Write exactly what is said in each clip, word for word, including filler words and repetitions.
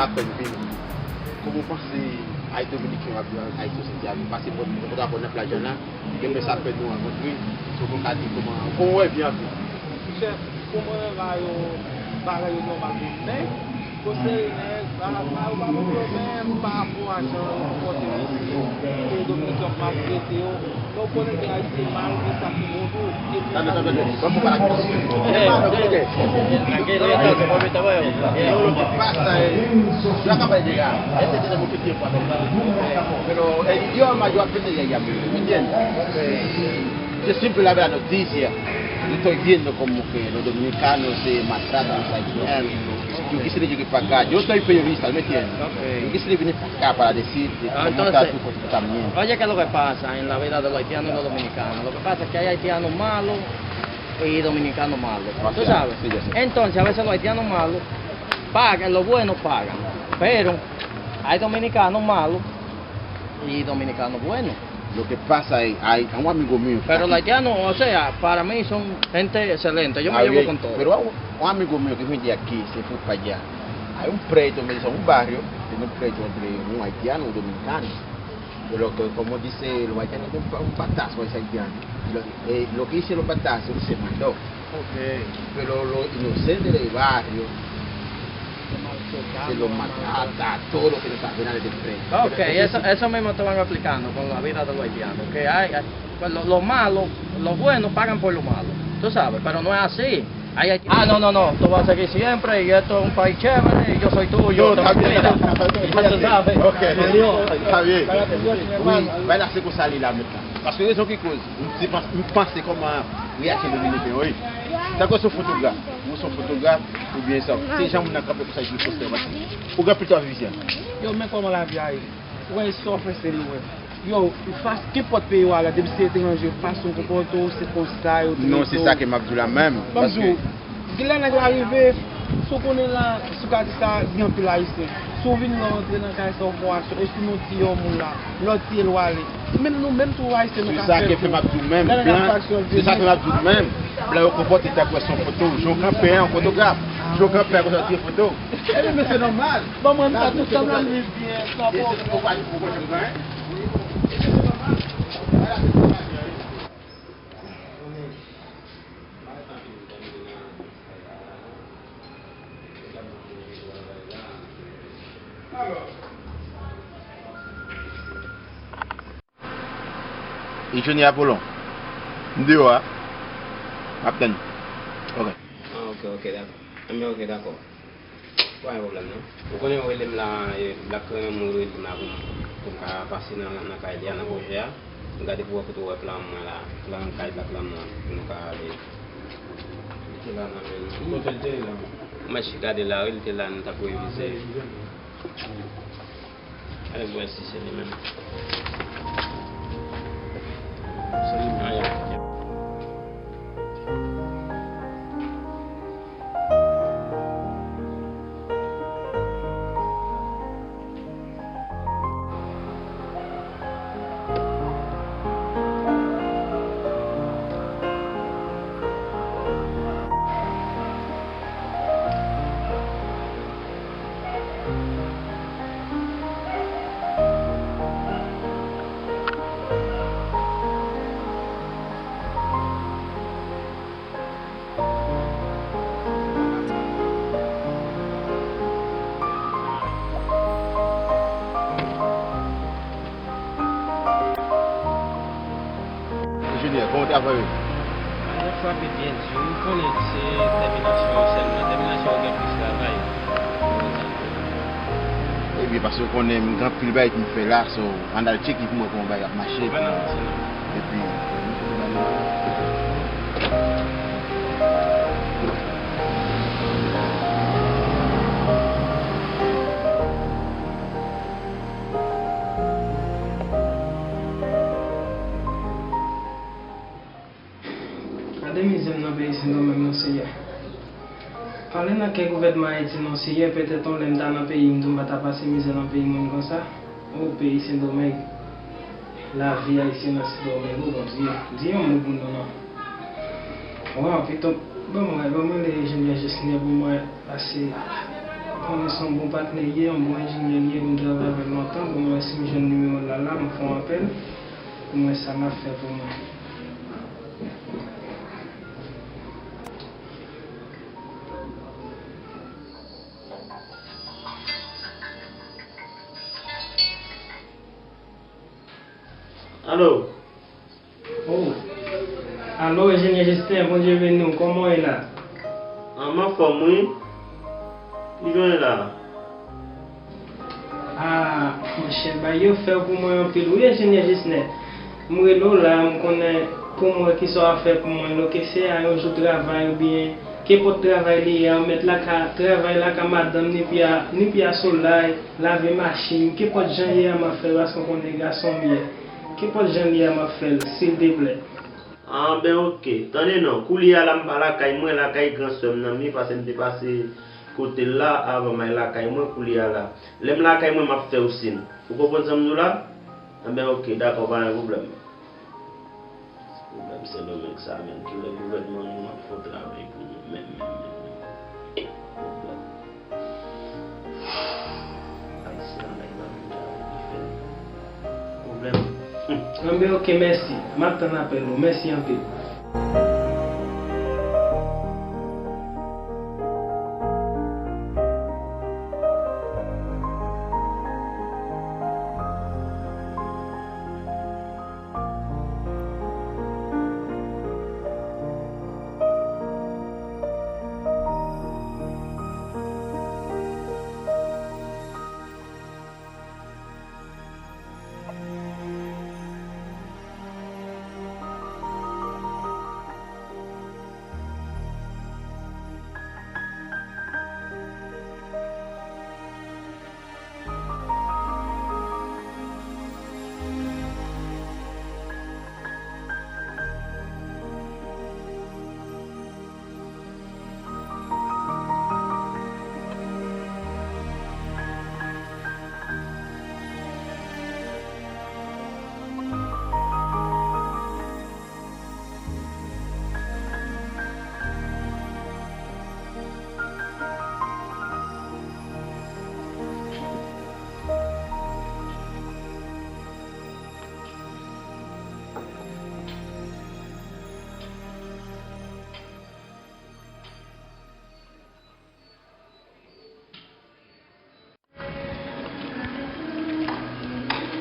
Apèn vini. Kòman w panse Ayiti Dominiken yo ap viv avèk Ayiti Senti a? Nou pase bò, nou kontre avè w nan plaj la, gen fè sa fè nou rankontre. So, kòman w ka di kòman, kòman w wè vi an tou? Monchè, pou mwen, bagay yo, bagay yo nòmal pou mwen. Konsèy, men, sa, sa yo pa pou yo menm pa rapò a jan yo konpòte yo isi. Peyi Dominik yo ap maltrete yo. Donk, konnen gen Ayisyen mal, gen sa ki bon tou. Epi, tande, tande, tande. Ban m pale ak misye. Eh, eh, eh. Nan gen lè, sa, se pa mete, wè. Yo, yo pa sa, eh, yo acaba de llegar. Este tenemos que tiempo a ver. Pero el idioma, yo aprendí allá, ¿me entiendes? Yo siempre le hablé a los noticias. Yo estoy viendo como que los dominicanos se maltratan a los haitianos. Yo quisiera llegar para acá. Yo soy periodista, ¿me entiendes? Ok. Yo quisiera venir para acá para decir de cómo está su comportamiento. Oye, ¿qué es lo que pasa en la vida de los haitianos y los dominicanos? Lo que pasa es que hay haitianos malos y dominicanos malos. ¿Tú sabes? Sí, yo sé. Entonces, a veces los haitianos malos pagan, los buenos pagan, pero hay dominicanos malos y dominicanos buenos. Lo que pasa es, hay un amigo mío que está aquí. Pero los haitianos, o sea, para mí son gente excelente, yo me llevo con todo. Pero un, un amigo mío que vive aquí, se fue para allá. Hay un pleito, me dice, un barrio, tiene un pleito entre un haitiano y un dominicano. Pero lo que, como dice, los haitianos tienen un pa-, un patazo a ese haitiano. Y lo, eh, lo que dice los patazos, se mandó. Ok. Pero los inocentes del barrio se lo maltrata, todo lo que no sabe nada de frente. Ok, eso, eso mismo te van explicando con la vida de los haitianos, que hay, hay, pues, lo, lo malo, los buenos pagan por lo malo, tú sabes, pero no es así. Hay, hay, ah, no, no, no, tú vas a seguir siempre y esto es un país chévere y yo soy tuyo, tú me entiendes. Ya tú sabes. Ok, está bien. Wi, bay la se konsa li la mentnan. Paske rezon ki koz, m ti pans-, m panse kòman reyaksyon dominiken yo ye. Tankou se yon fotograf, ou se yon fotograf, oubyen sa, se jan moun nan kanpe konsa epi l poste yo, ou gen anpil travay vizyen. Yo, men kòman lavi a ye. Ou wè, sa w fè se lwen. Yo, fas, kenpòt peyi w ale, depi se etranje, fason w konpòte w, se konsa yo trete w. Non, se sa ke m ap di w la menm. Ban m di w, gen lè nèg la rive, si w konnen la, si w ka di sa, gen anpil Ayisyen. Si w vin la, w antre nan kay sa, w fè yon aksyon, e si nou tiye yon moun la, lè w tiye l, w ale. Menm nou menm tou Ayisyen, nou ka fè tou. Se sa ki fè m ap di w menm, blan, se sa ki fè m ap di w menm. Blan yo konpòte tankou se yon foto, jan w kanpe a, yon fotograf. Jan w kanpe a, konsa w tire foto. Ebyen, men se nòmal. Ban mwen sa tou, sa m ap viv byen, san pwoblèm. E Johnny Apollon. M deyò a. M ap tann. Ok. Ah, ok, ok, dakò. Enben, ok, dakò. Pa gen pwoblèm, non. Ou konnen, ou rele m la, e, Black Raymond, ou rele m la pou m, pou m ka pase nan, nan kay li a, nan pwojè a. M gade pou wè kote w wè plan mwen la, plan kay Black Raymond an, pou nou ka ale. Li te la nan men nou. Kote l te ye la? Mwen chita de la, wi, li te la, nou t ap revize. Ale m wè si se li menm. Se li menm. Ah, ya. Enjenyè, kòman w travay yo? Bagay yo frape byen di, ou konnen se tèminasyon sèlman. Tèminasyon ou gen plis travay. Ebyen, paske ou konnen m gen anpil bagay pou m fè la, so, ann al tcheke pou m wè kòman bagay ap mache. Epi, gade mizè m nan peyi Sendomeng non, Seyè. Ale nan kè gouvènman Ayiti non, Seyè, petèt yon lè m ta nan peyi m tou, m pa ta pase mizè nan peyi moun konsa. O, peyi Sendomeng. Lavi ayisyen nan Sendomeng, o Bondye, di yon mo pou nou non. Waw, pito, ban mwen, ban mwen le enjenyè Jesner pou mwen pase. Konnen se yon bon patnè li ye, yon bon enjenyè li ye, nou travay avè l lontan. Bon, mwen wè si m jwenn nimewo l la, la, m fè yon apèl pou m wè sa l ap fè pou mwen. Alo. Oh. Alo, enjenyè Jisten, Bondye beni w. Kòman w ye la? Ah, m anfòm, wi. Kijan w ye la? Ah, monchè, bagay yo fè pou mwen anpil. Wi, enjenyè Jisten, m rele w la, m konnen pou m wè kisa w ap fè pou mwen. Lòske se a yon jou travay oubyen kenpòt travay li ye a, mèt la ka travay la ka madanm ni pye a, ni pye a solay, lave machin, kenpòt jan ye a m ap fè l paske w konnen gason m ye. Kenpòt jan li a m ap fè l, silteplè. Anben, oke. Tande non, koulye a la m pa lakay mwen, lakay gran sè m nan m ye, paske m te pase kote l la avan m al lakay mwen, koulye a la. Lè m lakay mwen, m ap fè w siy. Ou konprann sa m di w la? Anben, oke, dakò, pa gen pwoblèm. Pwoblèm Sendomeng sa menm, kilè gouvènman nou ap fè yon travay pou nou menm, menm, menm, menm. Pwoblèm. Ayisyen anlè yo ap vin travay ki fè pwoblèm. Anben, oke, mèsi. M ap tann apèl ou. Mèsi anpil.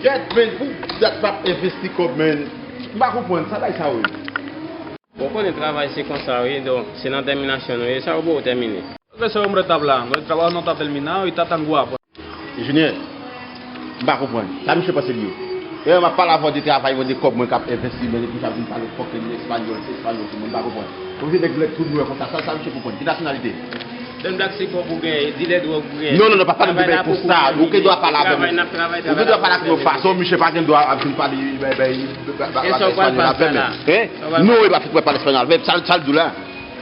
Gèt, men, pou dat p ap envesti kòb, men. M pa konprann, sa bay sa, wi. Bon, ou konnen travay se konsa, wi, donk, se nan tèminasyon nou ye, sa yo ba w tèmine. Professor, yo m ret ap la, nou ret travay nan ta tèminal, e ta tango apre. Enjenyè, m pa konprann. Sa misye panse l ye? Lè m ap pale avè w de travay, mwen de kòb mwen k ap envesti, men depi sa vin pale fòk li espanyòl, se espanyòl sou mwen, m pa konprann. Oblije nèg lè tout nwè konsa, sa, sa misye konprann. Ki nasyonalite? Don Black se kòb ou genyen, e dilè dwòg ou genyen. Non, non, non, pa pale m de bagay konsa. Ou gen dwa pale avè m. Ou gen dwa pale avè m yon fason, misye pa gen dwa ap vin pale, ben, ben, espanyòl avè m. Hein? Non, e pa fèt mwen pale espanyòl avè m. Sa, sa l di w la?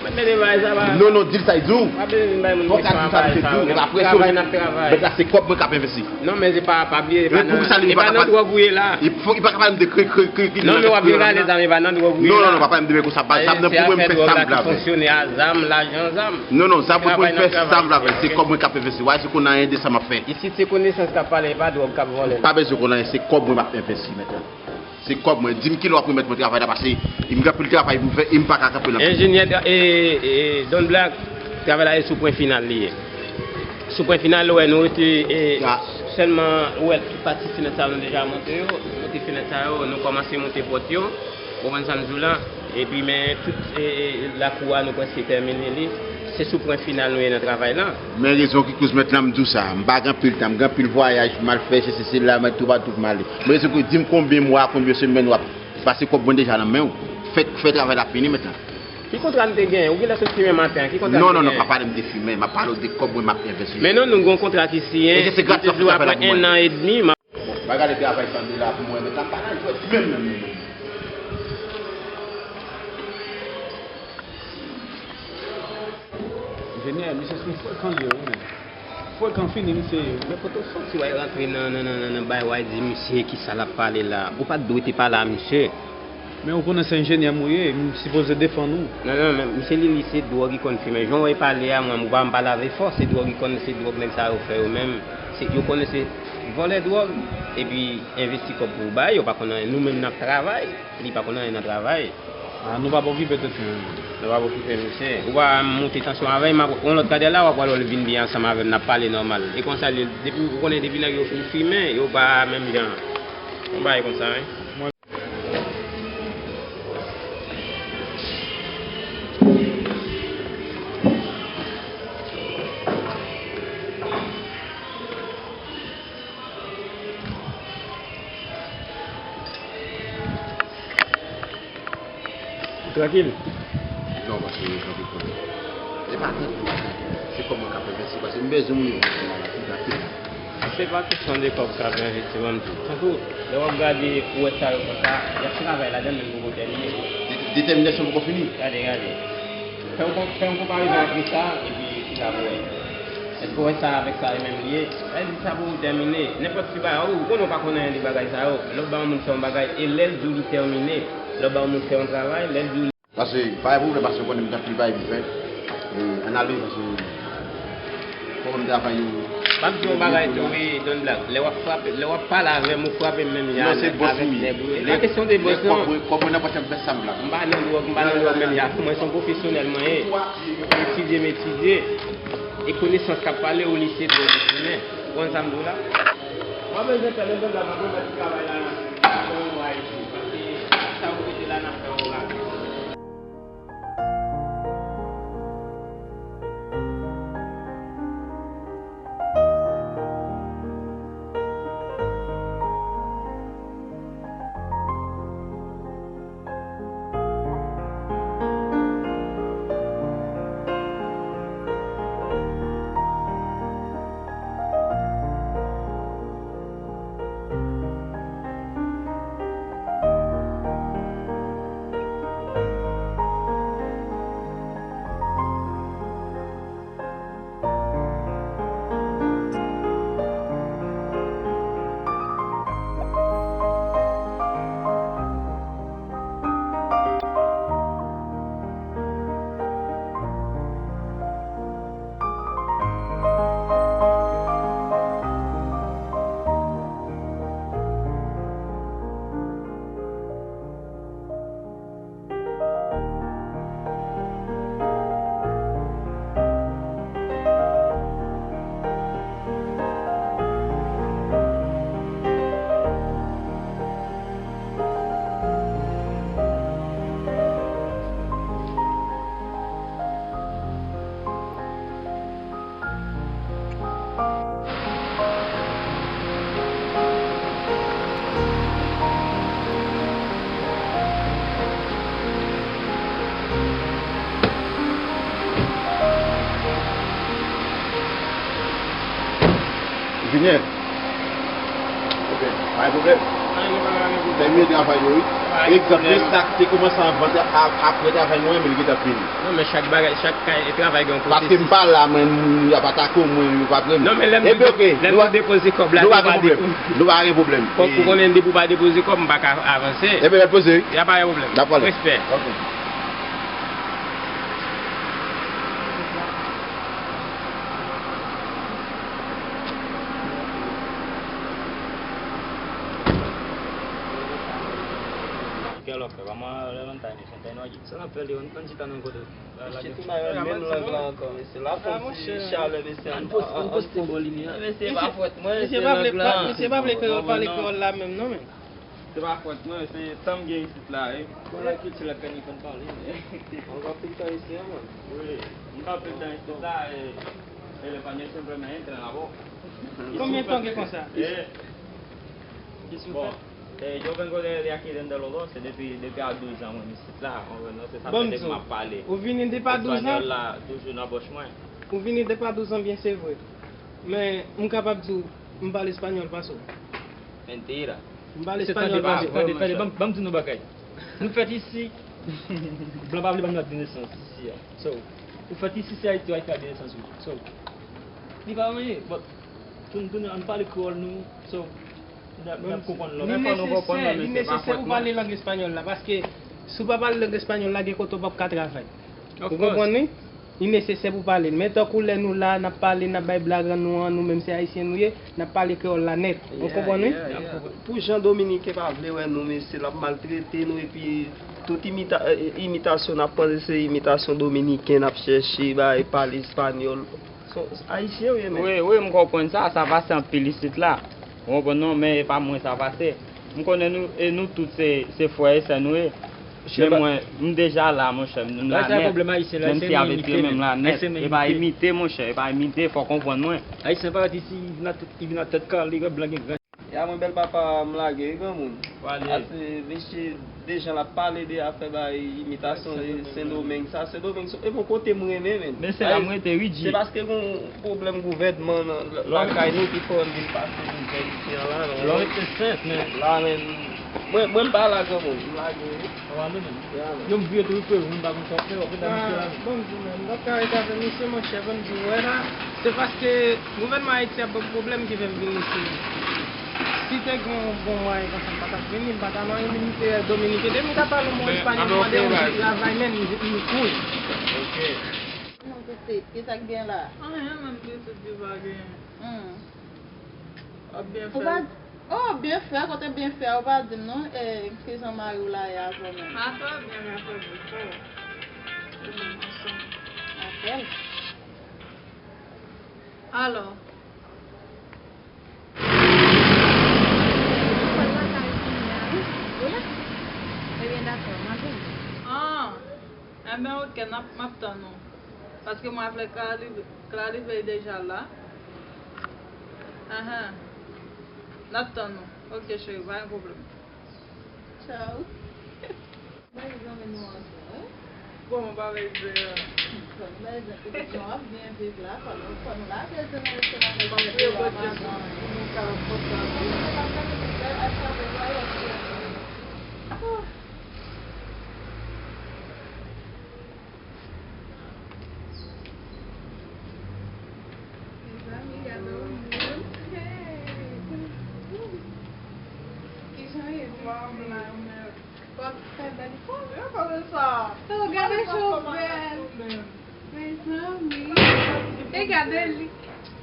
Mwen tande bagay sa pa. Non, non, di l sa l di w. Pa bezwen vin bay moun presyon, pa bay sa. Fòk sa di w sa misye di w. Epi apre, travay n ap travay. Mèt la, se kòb mwen k ap envesti. Non, men se pa, pa bliye, e pa nan, e pa nan dwòg ou ye la. Li pa ka pale m de kre, kre, kre, kre. Non, men w ap vin rale zam, e pa nan dwòg ou ye la. Non, non, non, pa pale m de bagay konsa. Sa m nan pou mwen, m fè sa m vle avè l. Fonksyone a zam, lajan zam. Non, non, sa pou mwen fè sa m vle avè l. Se kòb mwen k ap envesti. Wè, se konn anyen de sa m ap fè. Isit se konesans k ap pale, e pa dwòg k ap vòlè. Pa bezwen konn anyen, se kòb mwen m ap envesti mentnan. Se kòb mwen. Di m kilè w ap remèt mwen travay la, paske m gen anpil travay pou m fè e m pa ka kanpe nan peyi. Enjenyè, e, e, Don Black, travay la e sou pwen final li ye. Sou pwen final, ou wè, nou rete, e, sèlman, ou wè, tout pati fenèt sa yo, nou deja monte yo. Monte fenèt sa yo, nou kòmanse monte pòt yo. Ou konprann sa m di w la? Epi, men, tout, e, e, lakou a, nou prèske tèmine li. Se sou pwen final nou ye nan travay la. Men rezon ki koz mentnan m di w sa. M pa gen anpil tan, m gen anpil vwayaj pou m al fè, se, se, se la, men toupatou pou m ale. Men rezon ki di m konbyen mwa, konbyen semèn w ap pase kòb mwen deja nan men w. Fè, fè travay la fini mentnan. Ki kontra n te genyen? Ou genlè sot fimen maten an. Ki kontra n te genyen? Non, non, non, pa pale m de fimen. M ap pale w de kòb mwen m ap envesti. Men non, nou gen yon kontra ki siyen. Eske se gratis w ap fè travay la pou mwen? Li toujou ap pran en an edmi. M ap gade travay sa m di la pou mwen, men sa m pa nan jwèt menm, menm, menm, menm. Enjenyè, misye se yon frekan li ye, wi, men. Frekan fini, misye. Men kote w soti, w al rantre nan, nan, nan, nan, nan bay, w al di misye kisa l ap pale la. Ou pa t dwe te pale a misye. Men ou konnen se enjenyè m ou ye, m sipoze defann ou. Non, non, men misye li, li se dwòg li konn fimen. Jan w wè l pale a, mwen, m pa, m pa lave fò, se dwòg li konn, se dwòg nèg sa yo fè yo menm. Se, yo konnen se vòlè dwòg, epi envesti kòb pou yo bay, yo pa konn anyen. Nou menm n ap travay, li pa konn anyen nan travay. Ah, nou p ap okipe tèt nou. Nou p ap okipe misye. Ou pa moute tansyon avè l, m ap, yon lòt kadè la, w ap wè lè l vin byen ansanm avè m, n ap pale nòmal. E konsa, li, depi, ou konnen depi nèg yo fin fimen, yo pa menm jan. Yon bagay konsa, wi. Ou trankil? Non, paske yo trankil konn. Se pa trankil, pa trankil. Se kòman k ap envesti, paske m bezwen moun yo konn kòman la, pou trankil. Se pa kesyon de kòb k ap envesti, ban m di w. Tankou, lè w ap gade, ou wè sa yo konsa, y ap travay ladan l menm pou yo tèmine. De-, detèminasyon poko fini. Gade, gade. Fè yon kon-, fè yon konparezon ant sa epi kisa pou wè. Èske w wè sa avèk sa yo menm li ye? Sa vle di sa poko tèmine. Nenpòt ti bagay, ou konnen w pa konn anyen de bagay sa yo. Lè w ba yon moun fè yon bagay, e lè l di w li tèmine, lè w ba yon moun fè yon travay, lè l di w Paske pa gen pwoblèm, paske w konnen m t ap li bay m fè. E, ann ale, paske kòman m travay yo. M ap di yon bagay tou, wi, Don Black. Lè w ap frape, lè w ap pale avè m, ou frape m menm jan avèk nèg ou. E pa kesyon de bòs, non. Kòb mwen nan pòch, m fè sa m vle. M pa nan dwòg, m pa nan dwòg menm jan avèk ou. Mwen se yon pwofesyonèl mwen ye. Etidye m etidye. E konesans k ap pale, ou li se dwòg ou fimen. Ou konprann sa m di w la? Mwen bezwen fè, lè m vin la, mwen bezwen travay la, nan yon mwa isi, paske sa ou mete la, n ap fè yon rapid. Enjenyè. Ok, pa gen pwoblèm. Fè m yo travay yo, wi. Egzanp, men sa k te kòmanse anvan, ap-, apre travay nou an, men li gentan fini. Non, men chak bagay, chak kay, travay gen yon pwosesis. Paske m pa la, mwen, moun yo ap atake w, mwen, yo pa pre m. Non, men lè m, epi, ok, lè nou depoze kòb la, nou pa gen pwoblèm. Nou pa gen pwoblèm. Fòk ou konnen depi w pa depoze kòb, m pa ka avanse. Epi, mèt poze, wi. Y a pa gen pwoblèm. N ap pale. Respè. Ok. Kè lòk fè, kòman Valentine, Valentine wè di? Sa n ap fè, Leon, ann chita nan kote. Mesye, tou bagay menm lang la ankò, mesye. La fè yon ti chalè, mesye. Ann poste, ann poste bò limyè a. Mesye, pa fwèt mwen, mesye, pa vle, mesye, pa vle kreyòl, pale kreyòl la menm, non, men. Se pa fwòt mwen, se tan m gen isit la, wi. Bon, la kilti la, kè ni konn pale, men. Ou anpil tan isi a, man. Wi, m pa anpil tan isit la, e, e le español siempre me entra en la boca. Konbyen tan gen konsa? E, bon, e, yo vengo de, de aquí, de Lolo, se depi, depi a douz an mwen isit la, ou konprann, se sa fè depi m ap pale. Ou vini depi a douz an? Espanyòl la toujou nan bòch mwen. Ou vini depi a douz an, byen se vre. Men, m kapab di w, m pale espanyòl pase w. Mentira. M pale espanyòl pase w. Tande, tande, tande, ban m, ban m di nou bagay. Nou fèt isi, blan pa vle ban nou ak de nesans isi a. So, ou fèt isi, se Ayiti, Ayiti ak de nesans ou. So, li pa anyen, but, tounen, tounen, ann pale kreyòl nou. So, N ap konprann lòt. Li nesesè, li nesesè pou pale lang espanyòl la, paske si w pa pale lang espanyòl la, gen kote w p ap ka travay. Ou konprann wi? Li nesesè pou pale l. Men tankou lè nou la, n ap pale, n ap bay blag an nou an, nou menm se ayisyen nou ye, n ap pale kreyòl la nèt. Ou konprann wi? Pou jan dominiken pa vle wè nou, mesye, l ap maltrete nou, epi tout imita, eh, imitasyon n ap panse se imitasyon dominiken, n ap chèche bay, pale espanyòl. So, ayisyen ou ye, men? Wi, wi, m konprann sa, sa pase anpil isit la. Ou konprann non, men e pa mwen sa pase. M konnen nou, e nou tout se, se frè e sè nou ye. Men mwen, m deja la, monchè, m la nèt. Menm si avè Dye, men m la nèt. E pa imite, monchè, e pa imite, fò w konprann mwen. Ayisyen pa di si li vin a tèt, li vin a tèt kale, blan gen gran. Ya mwen bèl papa, m lage wi granmoun. Pase mesye Dejan l ap pale de afè bay imitasyon de Sendomeng sa. Sendomeng se, e bon kote m renmen, men. Men se la m rete wi, G. Se paske gon pwoblèm gouvènman nan lakay nou ki fè m vin pase nouvèl isi an la, non. Lè w rete senp, men. La, men, mwen, mwen m pa la granmoun, m lage wi. Yo, m vye tou wi, frè, m pa konn sa w ap fè, w ap fè misye la. Bon, m di, men, m p ap ka rete avè misye, monchè, ban m di w, wè la, se paske gouvènman Ayiti ap ban m pwoblèm ki fè m vin isi. Si te gen yon bon mwayen konsa, m pa t ap vini, m pa t al an Dominiken. Depi m ta pale yon mo espanyòl, m mande yon ti travay, men, m, m kouri. Ok. Non, pitit, kisa k gen la? Anyen, menm pitit, yo pa gen. Hmm. W ap byen fè. Oh, byen fè, kote byen fè a, ou pa di m non, e, kijan mari w la ye avè w menm? Afè byen, afè byen, frè. Se menm ansanm. Apèl. Alò. Ou pral lakay ou kounye a, wi. Wi. Ebyen, dakò, m ap vini. Ah. Enben, oke, n ap, m ap tann ou. Paske mwen avèk Clarive, Clarive deja la. Ahan. N ap tann ou. Oke, cheri, pa gen pwoblèm. Tchaw. Bay zanmi nou ansanm, wi. Kòman bagay zè a? Kòman bagay zè? Pitit, jan w ap byen viv la, fò nou, fò nou lage zè nan restoran, fè zè a madan. Pou nou ka kontan. Wi, nou pa ka fè bèl atravè vwayaj yo. Oh. Mezanmi, gade yon moun. Hey! Kijan ye? Waw, men la, yon mèd. W ap fè bèl fòm. Yo, kòman sa? Oh, gade jan w bèl. Mezanmi. E gade li.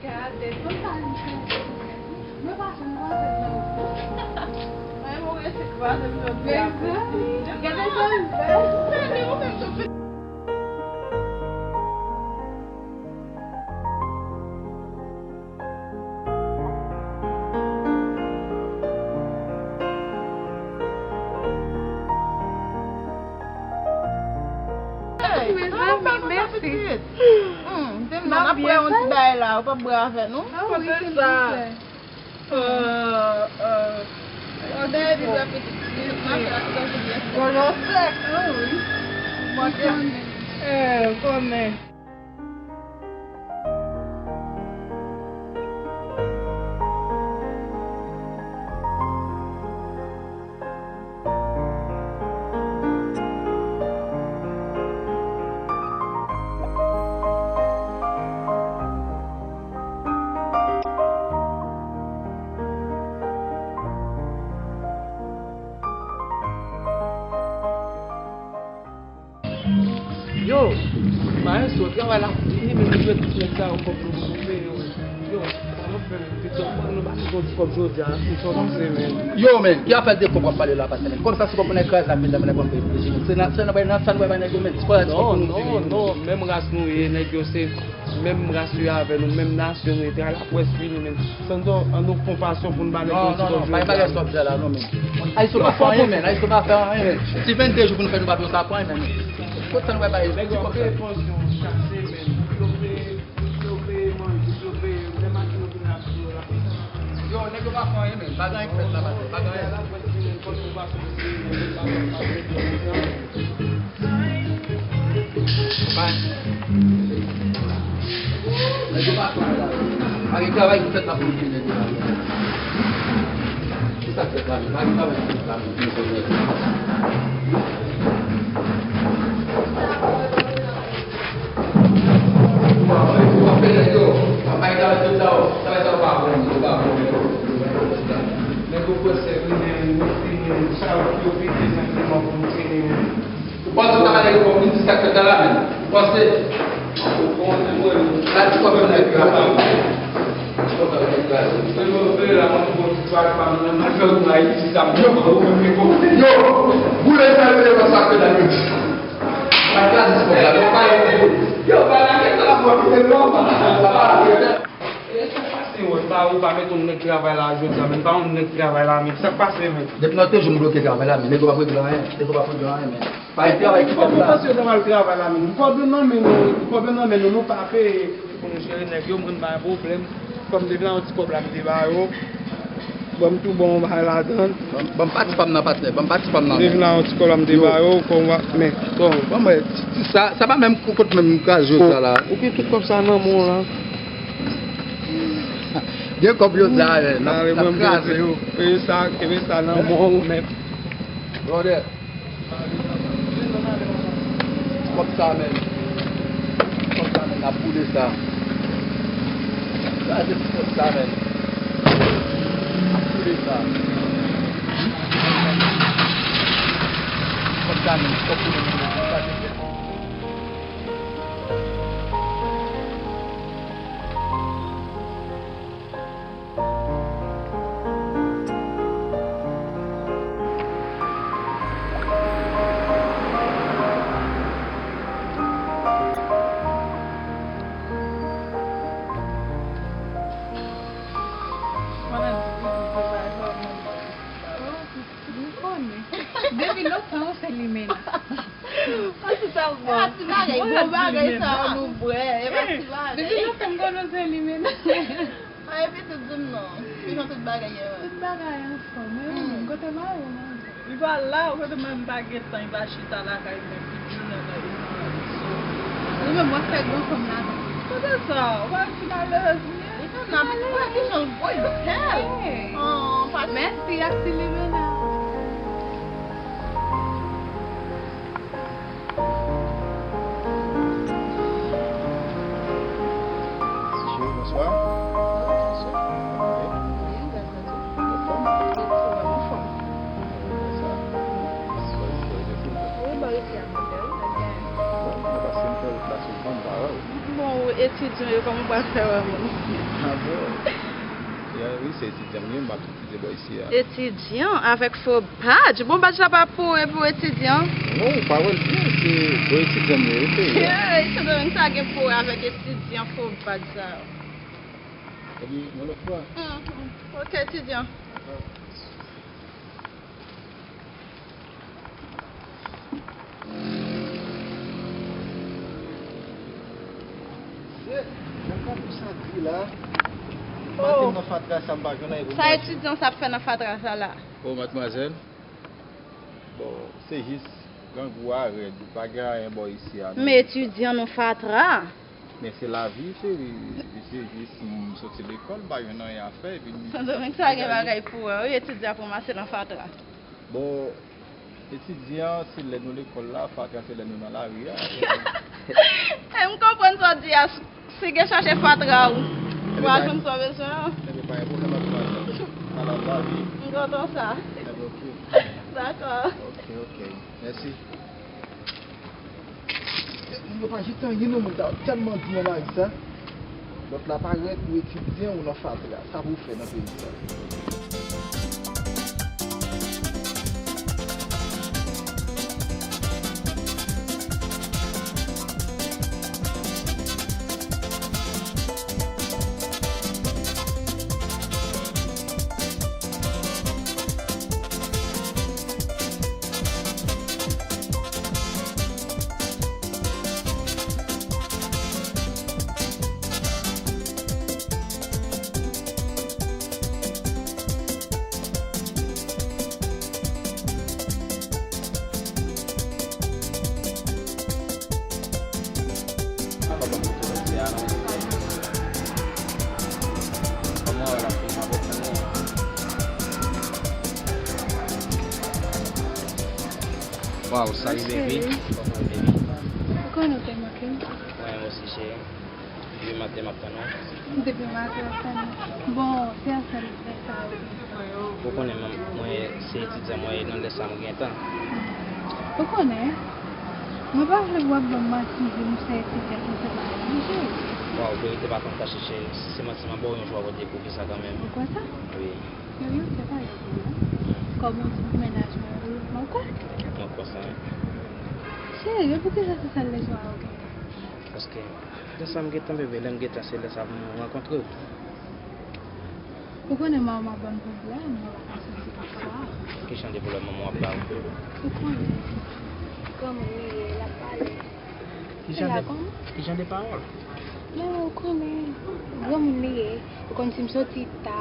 Gade, konsa li fè. Mwen pa janm kwaze l nan wout. Mwen, mwen resi kwaze l jodi a. Mezanmi, gade jan l bèl. Gade, ou menm tou. Hey, mezanmi, mèsi. Hmm, m te di non, n ap pran yon ti bagay la, ou p ap bwè avè nou? Ah wi, silvouplè. Euh, euh, Gade, li bwè pitit, li mache la, se tankou byen fè. Bon, non, sèk, wi. Mwen konnen. Eh, konnen. Yo, maestro, travay la fini, men nou jwenn ti nèg sa yo kòb nou poko peye yo. Yo, sa nou fè menm, pitit, nou pase yon ti kòb jodi a, sa w panse, men? Yo, men, ki afè de kòb w ap pale la, patnè, men? Kòb sa se pa pou nèg kraze la, men, nèg w ap peye, se nan, se nan bay nan sa nou bay nèg yo, men. Non, non, non, menm ras nou ye, nèg yo se menm ras yo avè nou, menm nasyon nou ye, travay la prèske fini, men. Sandro, an nou fè yon pasyon pou n ba nèg yo ti kòb jodi a. Non, non, non, pa gen bagay sa w ap di a la, non, men. Ayisyen pa fè anyen, men. Ayisyen pa fè anyen, men. Si vennde jou pou nou fè, nou pa fè sa, pa anyen, men. Kot sa nou va bay ti kòb sa? Nèg yo peye pansyon chak semèn. Yo peye, yo peye manje, yo peye lè maten yo vin la pou yo la. Yo, nèg yo pa fè anyen, men. Bagay fèt la, bagay. Bagay la prèske fini, pansyon pa sou. Pa gen travay ki fèt la pou nou, nèg yo. Se sa k fèt la, pa gen travay ki fèt la pou nou. Pa gen travay ki fèt la, pa gen travay ki fèt la. Nèg yo Sa yo ki yo pete senpleman pou nou trennen yo. Ou panse w ta pale pou vin di sa k fèt la la menm? Ou panse? Sa ti pwoblèm nèg yo a. Ti pwoblèm nèg yo a. Se yo vle la, mwen bon ti twal pa m nan, mwen fè w nan Ayiti, sa m yo, ou menm ki bon. Yo, boule sa yo devan sa ke la yo. Pa kraze sa la, yo pa yo. Yo, pa la ke sa la pou te lò, pa la ke sa la. E sa k pase, wè, pa ou pa mete yon nèg travay la jodi a, men pa yon nèg travay la, men sa k pase, men. Depi nan te jou m bloke travay la, men nèg yo p ap regle anyen, nèg yo p ap regle anyen, men. Pa gen travay ki fèt la. Panse yo ta pral travay la, men. Kòb yo nan men nou, kòb yo nan men nou, nou pa peye. Pou nou jere nèg yo, mwen pa gen pwoblèm. Kòm depi la yon ti kòb la m te ba yo. Bon, m tou bon yon bagay ladan. Ban m pati pa m nan, patnè, ban m pati pa m nan. Depi la yon ti kòb la m te ba yo, kòm, men, bon. Ban mwen ti, ti sa, sa pa menm kote menm m kraze yo sa la. Ou gen tout kòb sa nan men w la. Gen kòb yo la, n ap, n ap kraze yo. Ebe sa, ebe sa nan men w menm. Brother. Kòb sa menm. Kòb sa menm, n ap boule sa. Sa se ti kòb sa menm. N ap boule sa. Kòb sa menm, kòb pou nou boule sa, se fèt. Depi lontan ou se limena. An ti sa bon. A ti bagay, bon bagay sa nou bwè, e pa ti bagay. Depi lontan m konnen w se limena. A, epi tout di m non. Kijan tout bagay ye menm? Tout bagay anfòm, wi. Hmm. Kote mari w, manzè? Li pa la, ou konnen mwen m pa gen tan, li pa chita lakay mwen, li di nan nan espiriso. Li menm w ap fè gran fanm ladan. Kote sa? Ou pa wè ti malerèz li ye? Li pa la, men wè kijan l gwo, l bèl. Hey. Oh, pa... Mèsi ak ti limena. Bonjou, bonswa. Byen, grâce à Dieu. Anfòm? Anfòm. Wi, bò isi a, mwen bèl, mwen byen. Bon, nou pase yon bèl plas, ou konn pa wè w. Bon, etidyan yo, kòman w pral fè wè moun? Ah bon? Ya, wi, se etidyan m ye, m ap etidye bò isi a. Etidyan avèk fo badj? Bon, badj la pa pou, e pou etidyan? Non, ou pa wè l byen, se bò etidyan m ye, wi, peyi a. Hey, Sendomeng sa gen pou wè avèk etidyan fo badj sa yo. Epi, yon lòt fwa. Hmm, hmm. Ok, etidyan. Shit, mwen pa pou sa di la. M pa te nan fatra sa, m pa jwenn anyen pou m manje. Sa etidyan sa ap fè nan fatra sa la? Oh, madmwazèl. Bon, se jis grangou a rèd, pa gen anyen bò isi a, non. Men etidyan nan fatra. Men se lavi, cheri. Se jis m soti lekòl, m pa jwenn anyen a fè, epi m... Sendomeng sa gen bagay pou wè, wi, etidyan ap ranmase nan fatra. Bon, etidyan, se lè nou lekòl la, fatra se lè nou nan lari a. E m konprann sa w di a, si gen chache fatra ou, ou a jwenn sa w bezwen an. Enben, pa gen pwoblèm, ap pale. Ala lavi. M kontan sa. Enben, ok. Dakò. Ok, ok. Mèsi. Moun yo pa jete anyen non, moun sa yo tèlman di nan lari sa. Lòt la parèt ou etidyan ou nan fatra. Sa pou w fè nan peyi sa? Waw, salut baby. Kòman baby? Ou konnen ou te manke m. Mwen osi, cheri. Depi maten m ap tann ou. Depi maten w ap tann mwen. Bon, se ansanm lè sa yo. Ou konnen mwen, mwen Se etidyan mwen ye nan lè sa m gen tan. Ou konnen, mwen pa vle pou w ap ban m manti, di m se etidyan ki se pa yon cheri. Waw, verite pa konn kache cheri. Si se manti m ap ba w yon jou avan w dekouvri sa kanmenm. Ou kwè sa? Wi. Serye, se pa yon pwoblèm. Kòm ou di pou mennaj mwen, wi, mwen kwè. Mwen kwè sa, wi. Cheri, e poukisa se sèl lè sa w gen? Paske lè sa m gen tan, bebe, lè m gen tan, se lè sa pou nou rankontre. Ou konnen manman ban m pwoblèm, mwen pa ka soti konsa. Ki jan de pwoblèm manman w ap ba ou? Ou konnen, granmoun li ye, l ap pale. Ki jan de, ki jan de pawòl? Men ou konnen, granmoun li ye, ou konn si m soti ta,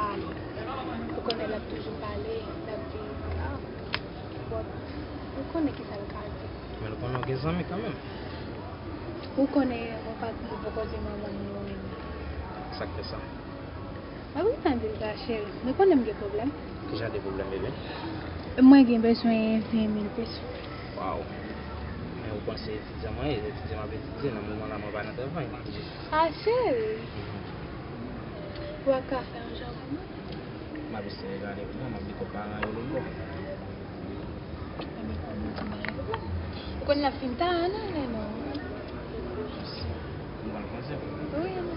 ou konnen l ap toujou pale, l ap di, ah, bon, ou konnen ki sa l ka di. Men nou konnen w gen zanmi kanmenm. Ou konnen, mwen pa, mwen poko di manman m nou renmen. Sa k fè sa? Mwen ap gentan di l sa, cheri. Nou konnen m gen pwoblèm. Ki jan de pwoblèm, bebe? Mwen gen bezwen ven mil peso. Waw. Men ou konnen se etidyan mwen ye, etidyan m ap etidye, nan moman la mwen pa nan travay. A, cheri. Ou pa ka fè yon jan pou mwen? M ap eseye gade pou mwen, m ap di kòb paran yo lòt bò. Ou konn l ap fin ta a, non, non, non. Ou konn franse? Wi, non.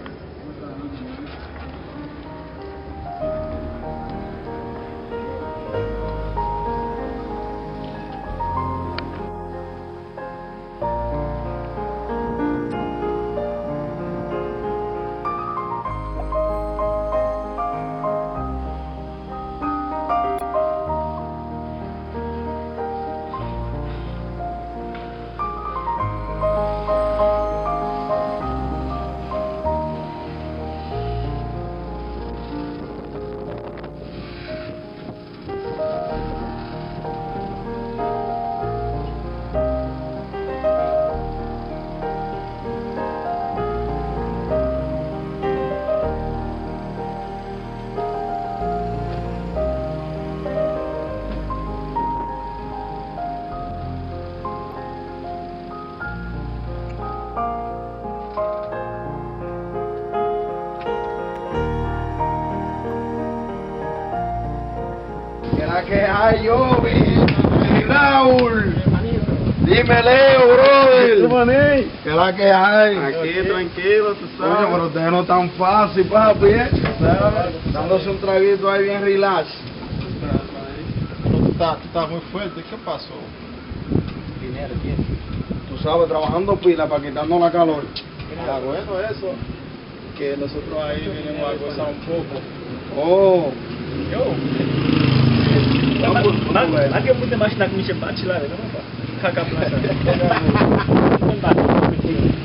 ¿Qué es la que hay, Jovi? Raúl. Dime, Leo, brother. ¿Qué es la que hay? Aquí, tranquilo, tú sabes. Coño, pero ustedes no están fácil, papi, ¿eh? Dándose un traguito ahí bien relax. Tú estás, tú estás muy fuerte, ¿qué pasó? Dinero tiene. Tú sabes, trabajando pila para quitarnos la calor. Ah, bueno, eso. Que nosotros ahí vinimos a gozar un poco. Oh. Yo. Malgre mwen te mache ak misye, m pa chill avè l, non, pa. Kaka plan sa. Mwen pa.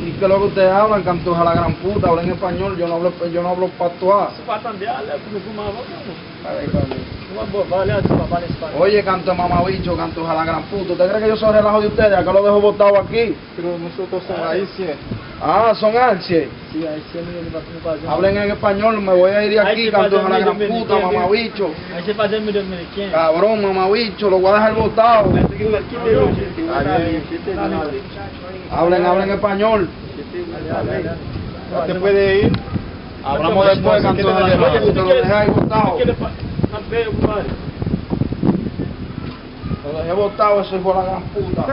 ¿Y qué es lo que ustedes hablan, cantos a la gran puta? Hablen español, yo no hablo, yo no hablo patois. Se pa tande alè pou nou goumen avè w, non. Ay, pale. Oye, canto mamabicho, canto a la gran puta. ¿Usted cree que yo soy relajo de ustedes? Acá lo dejo botado aquí. Pero nosotros somos haitian. Ah, son haitian. Sí, haitian, no, no, no, no. Hablen en español, me voy a ir de aquí, canto a la gran puta, mamabicho. Ayisyen pa janm dominiken. Cabrón, mamabicho, lo voy a dejar botado. Hablen, hablen español. Ya te puede ir. Hablamos después, canto a la gran puta, lo dejé ahí botado. Lo dejé botado, ese hijo de la gran puta.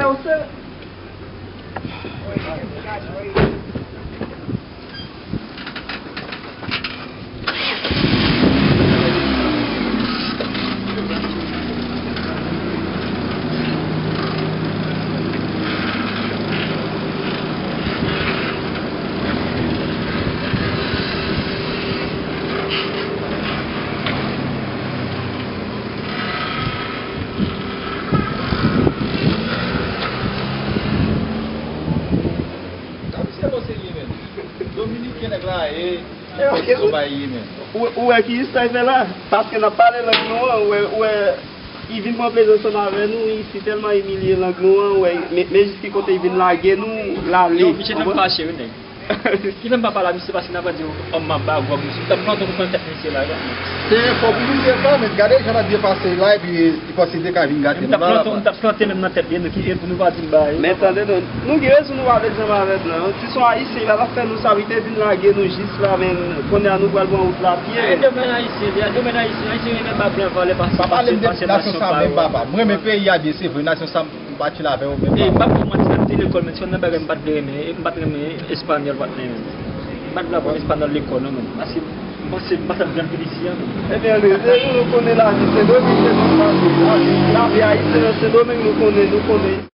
Dominiken nèg la ye, ou wè ki istwa l fè la? Paske n ap pale lang nou an, ou wè, ou wè, li vin pran plezi ansanm avè nou, li tèlman imilye lang nou an, ou wè, men, men jis ki kote li vin lage nou, l ale. Yo, misye t ap fache, wi, nèg. Ki fè m pa pale a misye, paske n ap di òm manba, gwo misye. M t ap plante yon kou nan tèt misye la, gade. Se enfo pou misye sa, men gade jan l ap byen pase la, epi li panse li te ka vin gade M m t ap la. plante, m t ap plante menm nan tèt li, nou ki e pou nou pa di m bagay. Men tande non, nou gen rezon nou pa vle zanmi avè blan. Ti son ayisyen, li pa t ap fè nou sa, li te vin lage nou jis la, men kounye a nou pral pran wout la pye. E domèn ayisyen, li a domèn ayisyen, ayisyen renmen ba blan valè, paske Pa pale m de paske nasyon sa pa menm, yo. papa. M renmen peyi a byen, se vre, nasyon sa m pa chill avè yo menm, E papa. pa pou manti, nan ti lekòl, men se youn nan bagay m pa t vle renmen, m pa t renmen espanyòl, pa t renmen. M pa t vle aprann espanyòl lekòl, non, men. Paske m panse m pa t ap janm vin isi a, men. Ebyen, nou, nou konnen lavi Sendomeng, se konsa, lavi, lavi ayisyen nan Sendomeng, nou konnen, nou konnen.